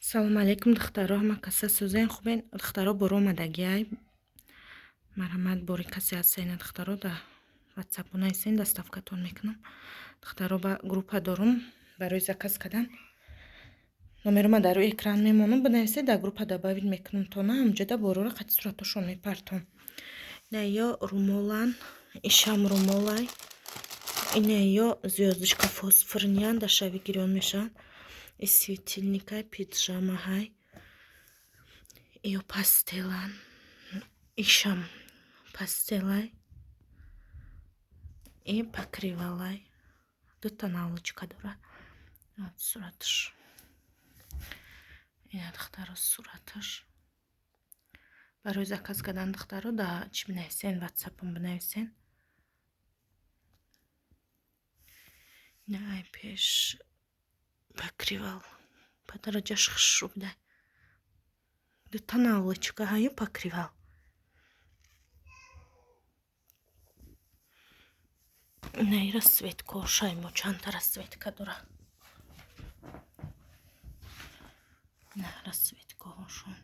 Салому алейкум, духтаро, ҳама каса сӯзен, хубен? Духтаро, боро омадагиай. Марҳамат, бори касе ҳастена, духтаро, да ватсапу нависен, доставкатон мекунам. Духтаро, ба группа дорум барои заказ кардан. Номерома дар рӯи экран мемонам, бинависед, дар группа добавить мекунам тона, ҳамҷода борора қати суратошон мепартом. Ина ё румолан, ишам румолай. Ина ё звёздочка фосфорныян, дар шави гирён мешаванд. И светильникай, пиджамаҳай. Ё постелан. Ишам постелай. И покрывалай. Дута наволочка дора. Сураташ. Ина, духтаро, сураташ. Барои заказ кардан, духтаро, да чӣ бинависен, ватсапам бинависен. Ина ай пеш покрывал. Ба дараҷаш хушрӯ буда. Дута наволочка ҳаю покрывал. Ина и расцветкошай, мо чандта расцветка дора. Ина расцветкаҳошон.